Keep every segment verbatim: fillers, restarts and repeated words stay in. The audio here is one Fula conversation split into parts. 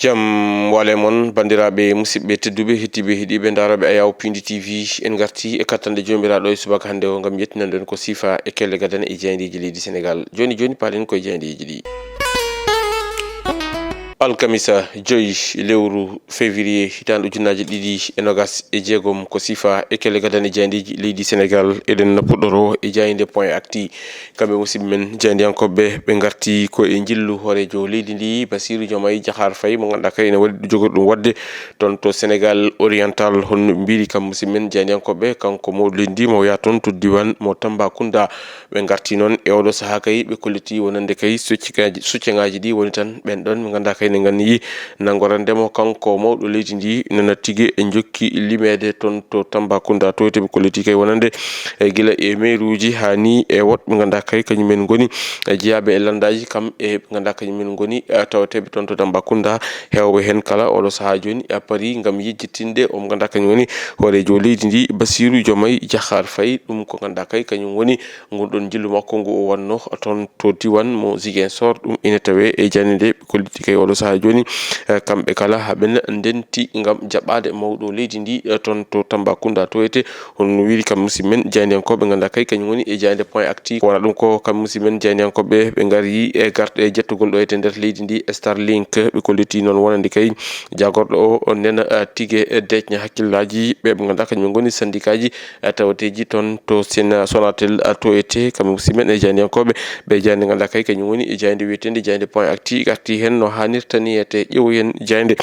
Jam wale mon, banndiraaɓe, musidɓe tedduɓe, heɗtiiɓe, heɗiiɓe, ndaarooɓe Ayaw Pindi T V. En ngarti e kattanɗe Joomiraaɗo e subaka hannde o ngam yettinande on ko siifa e kelle gadane e jaayndeeji leydi Senegaal. Jooni jooni, paalen koye jaayndeeji ɗi. Alkamisa joy lewru février hitaande ujunnaaje ɗiɗi e nogas e jeegom, ko siifa e kelle gadane jaayndeeji leydi Senegaal. Eɗen puɗɗoroo e jaaynde Point Actu. Kamɓe musidɓe men jaayndiyankooɓe, ɓe ngarti ko e njillu hooreejo leydi ndi, Bassirou Diomaye Diakhar Faye, mo ngannduɗaa kay ene waɗi jogori ɗum waɗde toon to Sénégal oriental. Honno ɓe mbiyri kam musidɓe men jaayndiyankooɓe, kanko mawɗo leydi ndi, mo wiya toon to diiwaan mo Tambacounda. Ɓe ngarti noon e oɗo sahaa kay, ɓe kolliti wonande kay soccikaaji, socceŋaaji ɗi woni tan ɓen ɗon ɓe ngannduɗaa kay ne nganniyi nanngorande mo kanko mawɗo leydi ndi, nana tigi e jokki limeede toon to Tambacounda. To ete ɓe kolliti kay wonande e gila e mairuuji haa ni e woɗɓe ngannduɗaa kay kañumen ngoni e jeyaaɓe e lanndaaji, kam e ɓe ngannduɗaa kañumen ngoni, eh, tawateeɓe toon to Tambacounda. Heewɓe heen kala oɗo sahaa jooni a parii ngam yejjitinde o mo ngannduɗaa kañum woni hooreejo leydi ndi, Bassirou Diomaye Diakhar Faye. Ɗum ko ngannduɗaa kay kañum woni ngun ɗon njillu makko ngu o wannoo toon to diiwaan mo Ziguinchor. Ɗum ina tawee e jaaynde nde ɓe kolliti kay oɗo sahaa jooni, eh, kamɓe kala haa ɓe ndenti ngam jaɓaade mawɗo leydi ndi, eh, toon to Tambacounda. To ete, hono no wiiri kam musidɓe men jaayndiyankooɓe ngannduɗaa kay kañum woni e jaaynde Point Actu. Wona ɗum ko kam musidɓe men jaayndiyankooɓe ɓe ngari e garɗe jettugol ɗo ete nder leydi ndi, Starlink. Ɓe kolliti noon wonande kay jaagorɗo o, o nena, eh, tigi, eh, deeƴna hakkillaaji ɓe ɓe ngannduɗaa kañum ngoni syndicat ji, eh, tawateeji toon to Sena-, Sonatel, eh, to ete. Kamɓe musidɓe men e jaayndiyankooɓe ɓe jaaynde ngannduɗaa kay kañum woni e jaaynde wiyeteende jaaynde Point Actu, arti heen no haanirta ni ete. Ƴeewoyen jaaynde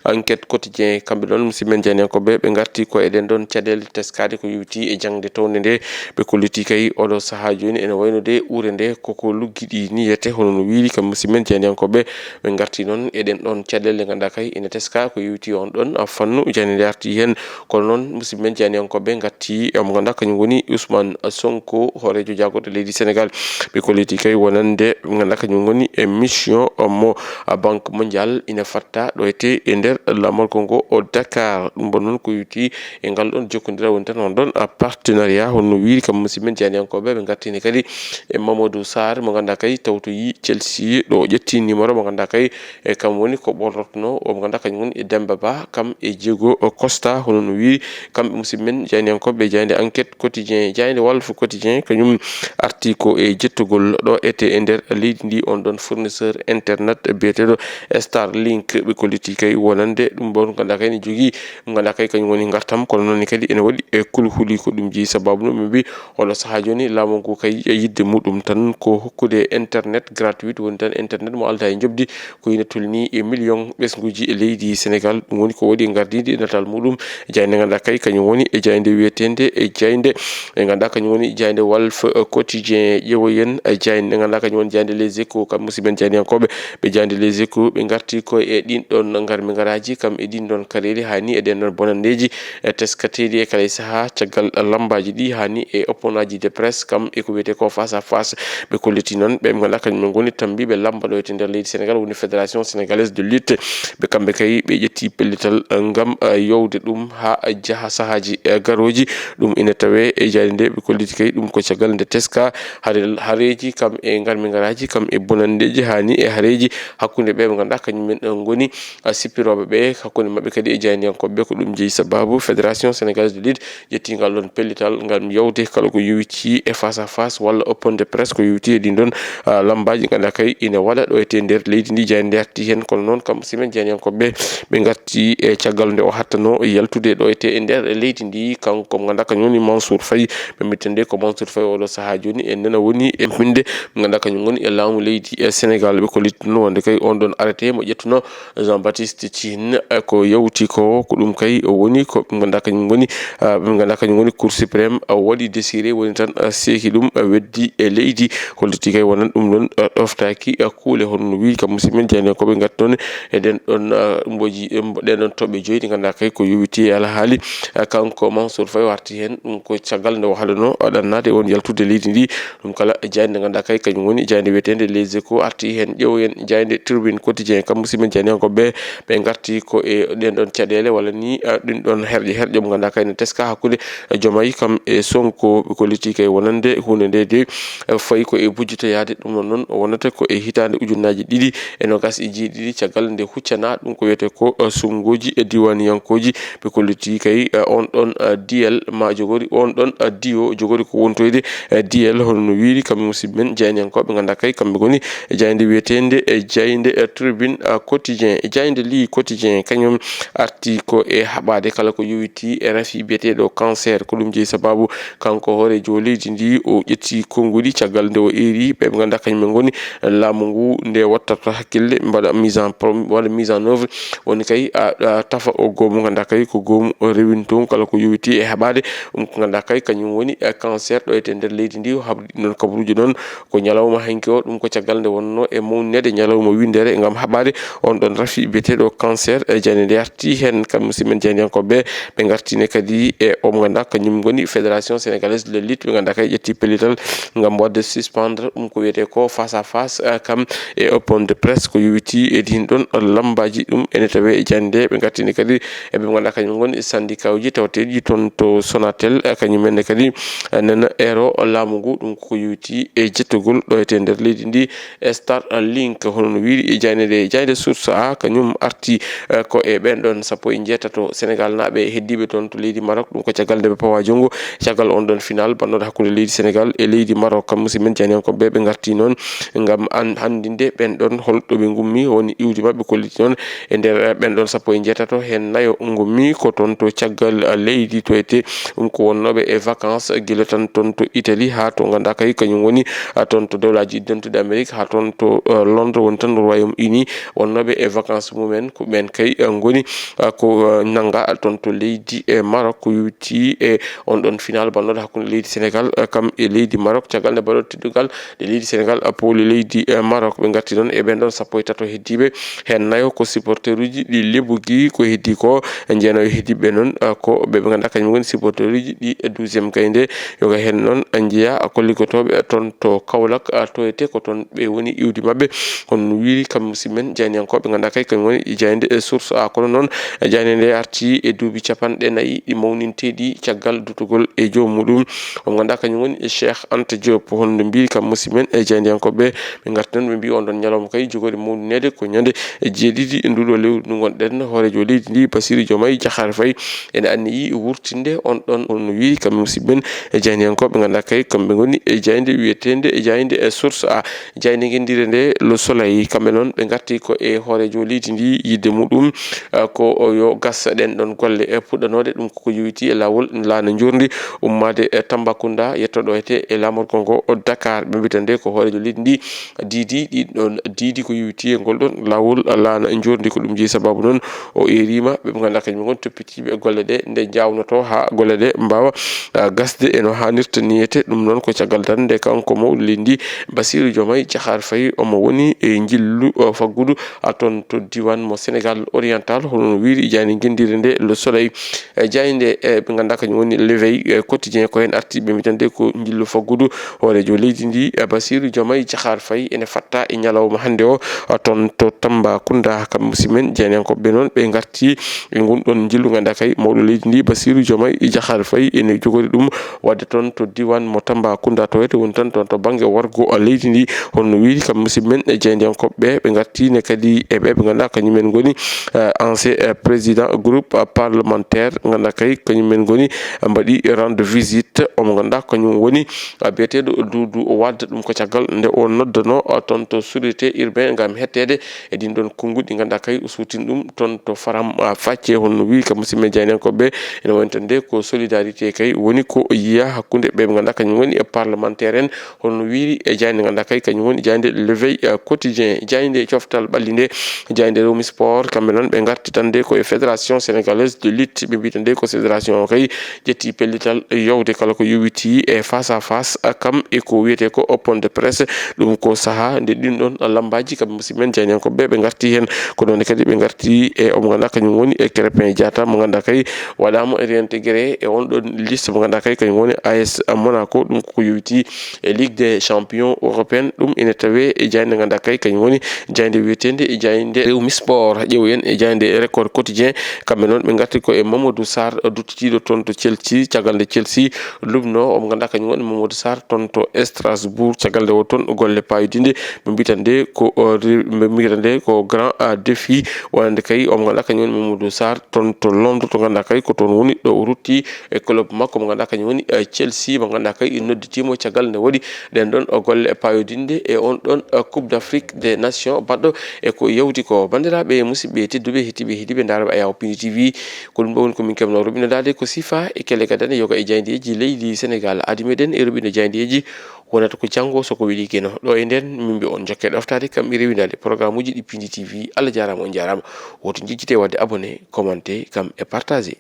Enquête Quotidien. Kamɓe ɗon musidɓe men jaayndiyankooɓe, ɓe ngarti ko e ɗen ɗon caɗeele teskaade ko yowiti e jaŋde townde nde. Ɓe kolliti kay oɗo sahaa jooni ene wayno de uure nde koko luggiɗi ni yete, hono no wiiri kam musidɓe men jaayndiyankooɓe. Ɓe ngarti noon e ɗen ɗon caɗeele ɗe ngannduɗaa kay ene teska ko yowiti on ɗon fannu, jaaynde nde arti heen. Kono noon musidɓe men jaayndiyankooɓe ngarti e mo ngannduɗaa kañum woni Ousmane Sonko, hooreejo jaagorɗo leydi Senegaal. Ɓe kolliti kay wonande ɓe ngannduɗaa kañum woni e mission mo Banque Mondiale ina fatta ɗo ete e nder laamorgo ngo o Dakar. Ɗum ɗon noon ko yowiti e ngal ɗon jokkondiral woni tan on ɗon, a, partenariat, hono no wiiri kam musidɓe men jaayndiyankooɓe. Ɓe ngartini kadi e Mamadou Sarr mo ngannduɗaa kay tawtoyi Chelsea, ɗo o ƴetti numéro mo ngannduɗaa kay e kam woni ko ɓorlotno o mo ngannduɗaa kañum woni e Demba Ba, kam e Diego Costa, hono no wiiri kamɓe musidɓe men jaayndiyankooɓe jaaynde Enquête Quotidien. Jaaynde Walf Quotidien kañum arti ko e jettugol ɗo ete e nder leydi ndi on ɗon fournisseur internet biyeteeɗo Starlink. Ɓe kolliti kay wonande ɗum ɗon ngannduɗaa kay ne jogii, ngannduɗaa kay kañum woni ngartam, kono noon kadi ene waɗi e kulhuli. Ko ɗum jeyi sababu no ɓe mbi oɗo sahaa jooni laamu ngu kay e yiɗde muɗum tan ko hokkude internet gratuit, woni tan internet mo aldaa e njoɓdi, ko ina tolni e million ɓesnguuji e leydi Senegaal. Ɗum woni ko waɗi ngardiindi e natal muɗum jaaynde ngannduɗaa kay kañum woni e jaaynde wiyeteende e jaaynde, e ngannduɗaa kañum woni jaaynde Walf, eh, Quotidien. Ƴeewoyen, eh, jaaynde ngannduɗaa kañum woni jaaynde Les Échos. Kam musidɓe men jaayndiyankooɓe, ɓe jaaynde Les Échos ɓe ngarti ko e ɗin ɗon ngarmi ngaraaji, kam e ɗin ɗon kareeli haa ni e ɗen ɗon bonanndeeji, eh, teskateeɗi e kala e sahaa caggal lambaaji ɗi haa ni e oponaaji de presse, kam e ko wiyetee ko face à face. Ɓe kolliti noon ɓe ngannduɗaa kañum ngoni tambiiɓe lamba ɗo e nder leydi Senegaal, woni Fédération Sénégalaise de Lutte. Ɓe kamɓe kay ɓe ƴetti pellital, eh, ngam, eh, yowde ɗum haa jaha sahaaji, eh, garooji. Ɗum ina tawee e jaaynde nde ɓe kolliti kay ɗum ko caggal nde teska hare-, hareeji kam e ngarmi ngaraaji kam e bonanndeeji haa ni e hareeji hakkunde ɓe ɓe ngannduɗaa kañum men, eh, ngoni, eh, sippirooɓe ɓe, hakkunde maɓɓe kadi e jaayndiyankooɓe ɓe. Ko ɗum jeyi sababu Fédération Sénégalaise de Lutte ƴetti ngal ɗon pellital ngam yewde kala ko yowiti e face à face walla open de presse ko yowiti e ɗin ɗon, ah, lambaaji ngannduɗaa kay ina waɗa ɗo ete nder leydi ndi. Jaaynde nde arti heen, kono noon kam simen jaayndiyankooɓe ɓe ngarti e caggal nde o hattanoo yaltude ɗo ete e nder leydi ndi, kanko mo ngannduɗaa kañum woni Mansour Faye. Ɓe mbiyeten nde ko Mansour Faye oɗo sahaa jooni e nena woni e minde mo ngannduɗaa kañum woni e laamu leydi e Sénégal. Ɓe kolliti noon wonde kay on ɗon arrêté mo ƴettuno Jean Baptiste Tine, eh, ko yawti ko, ko ɗum kay o woni ko ɓe ngannduɗaa kañum woni, ah, ɓe ngannduɗaa kañum woni Cour suprême, ah, waɗi désiré woni tan, ah, seeki ɗum, ah, weddi e leydi. Holliti kay wonan ɗum ɗon, ah, ɗoftaaki, ah, kuule hono no wiiri kam musidɓe men jaayndiyankooɓe ngarti noon e ɗen ɗon, ah, mboji, em, ɗen ɗon toɓɓe joyi ɗi ngannduɗaa kay ko yowiti e alhaali, ah, kanko Mansour Faye warti heen. Ɗum ko caggal nde o haɗanoo ɗannaade won yaltude leydi ndi. Ɗum kala e jaaynde nde ngannduɗaa kay kañum woni jaaynde wiyeteende Les Échos arti heen. Ƴeewoyen jaaynde Tribune Quotidien. Dieng, kam musidɓe janiyankoɓe ɓe, ɓe ngarti ko e ɗen ɗon caɗeele walla ni, eh, ɗin ɗon herƴe, herƴe mo ngannduɗaa kay ne teska hakkunde, eh, Diomaye kam e Sonko. Ɓe kolliti kay wonande huunde nde de, eh, fayi ko e bujjitoyaade. Ɗum noon, noon wonata ko e hitaande ujunnaaji ɗiɗi e noogas e jeeɗiɗi, caggal nde huccana ɗum ko wiyetee ko, eh, suɓngooji e diiwaaniyankooji. Ɓe kolliti kay, eh, on ɗon, eh, D L ma jogori, on ɗon, eh, D O jogori ko wontoyde, eh, D L, hono no wiiri kamɓe musidɓe men jayniyankooɓe, ngannduɗaa kay kamɓe ngoni e jaaynde wiyeteende, eh, jaaynde, eh, Tribune, eh, Quotidien, e jaaynde L'I Quotidien, kañum arti ko e haɓaade kala ko yowitii e rafi biyeteeɗo cancer. Ko ɗum jeyi sababu kanko hooreejo leydi ndi, o ƴetti konnguɗi caggal nde o eeri ɓe ɓe ngannduɗaa kañum en ngoni laamu ngu nde wattata hakkille, mbaɗa mise en pro-, waɗa mise en œuvre, woni kay a, a tafa o goomu, ngannduɗaa kay ko goomu rewintongu kala ko yowitii e haɓaade ɗum ko ngannduɗaa kay kañum woni, eh, cancer ɗo e nder leydi ndi. O habri ɗum ɗon kabaruuji ɗon ko ñalawma hanki o, ɗum ko caggal nde wonnoo e mawninede ñalawma winndere ngam haɓaade on ɗon rafi biyeteeɗo cancer. E jaaynde nde arti heen kam musidɓe men jaayndiyankooɓe, ɓe ngartine kadi e o mo ngannduɗaa kañum ngoni Fédération Sénégalaise de Lutte, ɓe ngannduɗaa kay ƴetti pellital ngam waɗde suspendre ɗum ko wiyetee ko face à face, eh, kam e open de presse ko yowitii e ɗin ɗon lambaaji. Ɗum ene tawee e jaaynde nde. Ɓe ngartini kadi e ɓe ngannduɗaa kañum ngoni syndicat uji tawateeɗi toon to Sonatel, eh, kañum enne kadi, eh, nana eero laamu ngu, ɗum ko yowitii e jettugol ɗo e nder leydi ndi, eh, Starlink, hono no wiiri e jaaynde nde. Jaaynde Source A kañum arti, eh, ko e ɓen ɗon sappo e njeetato Senegal naaɓe heddiiɓe toon to leydi Maroc, ɗum ko caggal nde ɓe pawa junngo caggal on ɗon final bannooɗo hakkunde leydi Senegal e leydi Maroc. Kam musidɓe men jaayndiyankooɓe ɓe ngarti noon ngam an-, anndinde ɓen ɗon holɗo ɓe ngummi, woni iwdi maɓɓe kolliti noon e nder, eh, ɓen ɗon sappo e njeetato, heen nayo ngummi ko toon to caggal, eh, leydi to ete, ɗum ko wonnooɓe e vacances gila tan toon to Italie haa to ngannduɗaa kay kañum woni, eh, toon to Dowlaaji Dentuɗi Amérique haa toon to, eh, Londres, woni tan Royaume-Uni wonnooɓe e vacances mumen. Ko ɓen kay, eh, ngoni, eh, ko, eh, nannga toon to leydi e Maroc, ko yowiti e on ɗon final bannooɗo hakkunde leydi Senegal, eh, kam e leydi Maroc. Caggal nde baɗooɗo teddungal nde leydi Senegal, eh, powli leydi, eh, Maroc, ɓe ngarti noon e ɓen ɗon sappo e tato heddiiɓe, heen nayo ko supporteruuji ɗi Lebougui, ko heddi ko, eh, jeenayo heddiiɓe noon, eh, ko ɓe, ɓe ngannduɗaa kañum ngoni supporteruuji ɗi, eh, douzième gaynde. Yoga heen noon, eh, njeya, eh, ko liggotooɓe, eh, toon to Kaolack, eh, to ete ko toon ɓe woni iwdi maɓɓe. Kono no wiiri kam musidɓe men jayniyankooɓe, ngannduɗaa kay kañum woni jaaynde, eh, Source A. Kono noon, eh, jaaynde nde arti e duuɓi capanɗe nayi ɗi mawninteeɗi caggal dutugol e joom muɗum. Mo ngannduɗaa kañum woni Cheikh Anta Diop. Hono no mbiiri kam musidɓe men e jayniyankooɓe, ɓe ngarti noon ɓe mbii on ɗon ñalawma kay jogori mawninede ko ñande e jeeɗiɗi e nduɗo lewru ndu ngonɗen. Hooreejo leydi ndi Bassirou Diomaye Diakhar Faye ene anniyi wurtinde on ɗon, hono no wiiri kamɓe musidɓe men e jayniyankooɓe, ngannduɗaa kay kamɓe ngoni e jaaynde wiyeteende e jaaynde e Source A, jaaynde ngenndiire nde Le Soleil. Kamɓe noon ɓe ngarti ko e hooreejo leydi ndi yidde muɗum, eh, ko o yo gas ɗen ɗon golle, eh, puɗɗanooɗe ɗum koko yowiti e laawol laana njoorndi ummaade e Tambacounda yetto ɗo ete e laamorgo ngo o Dakar. Ɓe mbita nde ko hooreejo leydi ndi diidi ɗin ɗon diidi ko yowiti e ngol ɗon laawol laana njoorndi. Ko ɗum jeyi sababu noon o eeriima ɓe ɓe ngannduɗaa kañum ngon toppitiiɓe e golle ɗe nde njaawnotoo haa golle ɗe mbaawa, ah, gasde e no haanirta niyete. Ɗum noon ko caggal tan nde kanko mawɗo leydi ndi Bassirou Diomaye Diakhar Faye omo woni e njillu, oh, faggudu, ah, toon to diiwaan mo Sénégal Oriental, hono no wiiri jaaynde ngenndiire nde Le Soleil. E jaaynde, e ɓe ngannduɗaa kañum woni L'Éveil, eh, Quotidien, ko heen arti ɓe mbitande ko njillu faggudu hooreejo leydi ndi, eh, Bassirou Diomaye Diakhar Faye ene fatta e ñalawma hannde o, eh, toon to Tambacounda. Kam musidɓe men jayniyankooɓe noon ɓe ngarti e ngun ɗon njillu, ngannduɗaa kay mawɗo leydi ndi Bassirou Diomaye Diakhar Faye ene jogori ɗum waɗde toon to diiwaan mo Tambacounda, to wiyetee woni tan toon to bannge wargo leydi ndi. Hono no wiiri kam musidɓe men e jayniyankooɓe ɓe, ɓe ngarti ne kadi e ɓe ɓe ngannduɗaa kañum en ngoni, eh, ancien, eh, président groupe, eh, parlementaire, ngannduɗaa kay kañum en ngoni, eh, mbaɗi rendre visite omo ngannduɗaa kañum woni, eh, biyeteeɗo Doudou Wade. Ɗum ko caggal nde o noddano, eh, toon to sûreté urbain ngam hetteede e ɗin ɗon konnguɗi, ngannduɗaa kay o suutini ɗum toon to Faram, ah, Facce. Hono no wiiri kam musidɓe jayniyankooɓe, ene woni tan nde ko solidarité kay woni ko yiya hakkunde ɓe ɓe ngannduɗaa kañum woni e parlementaire en. Hono no wiiri e jaaynde ngannduɗaa kay kañum woni jaaynde L'Éveil, ah, Quotidien, jaaynde coftal ɓalli nde, jaaynde Rewmi Sport, kamɓe noon ɓe ngarti tan nde ko e Fédération Sénégalaise de Lutte, ɓe mbii tan nde ko fédération o kay ƴetti pellital yowde kala ko yowiti e face à face, ah, kam e ko wiyetee ko open de presse. Ɗum ko sahaa nde ɗin ɗon lambaaji kam musidɓe men jayniyankooɓe ɓe ngarti heen. Ko noon kadi ɓe ngarti e omo ngannduɗaa kañum woni e Krépin Diatta mo ngannduɗaa kay waɗaama réintégré e on ɗon liste mo ngannduɗaa kay kañum woni A S Monaco. Ɗum ko yowiti e Ligue des Champions européenne. Ɗum ene tawee e jaaynde ngannduɗaa kay kañum woni jaaynde Nde wiyeteende e jaaynde Rewmi Sport, ƴeewoyen e jaaynde Record Quotidien. Kamɓe noon ɓe ngarti ko e Mamadou Sarr, duttitiiɗo toon to Chelsea, caggal nde Chelsea luɓno omo ngannduɗaa kañum woni Mamadou Sarr toon to Strasbourg, caggal nde o toon golle paayodinde. Ɓe mbiyata nde ko, o, re-, ɓe mbiyata nde ko grand, ah, défi, wonande kay omo ngannduɗaa kañum woni Mamadou Sarr toon to Londres, to ngannduɗaa kay ko toon woni ɗo o rutti e club makko mo ngannduɗaa kañum woni, eh, Chelsea, mo ngannduɗaa kay nodditiimo caggal nde waɗi ɗen ɗon, o, golle paayodinde e on ɗon, o, Coupe d'Afrique des Nations baɗɗo e ko yawti ko. Banndiraaɓe, musidɓe tedduɓe, heɗiiɓe, heɗiiɓe Daara Ayaw Pindi T V, ko ɗum ɗo woni ko min keɓno roɓinadaade ko sifa e kelle gadane yoga e jaayndeeji leydi Senegal. Adi meɗen e roɓinde jaayndeeji wonata ko janngo so ko weli Geno. Ɗo e nden min mbi on jokke ɗoftaade kam e rewindaade programme uji ɗi Pindi T V. Allah jaaraama, on jaaraama. Woto njejjite waɗde abonné, commenté kam e partagé.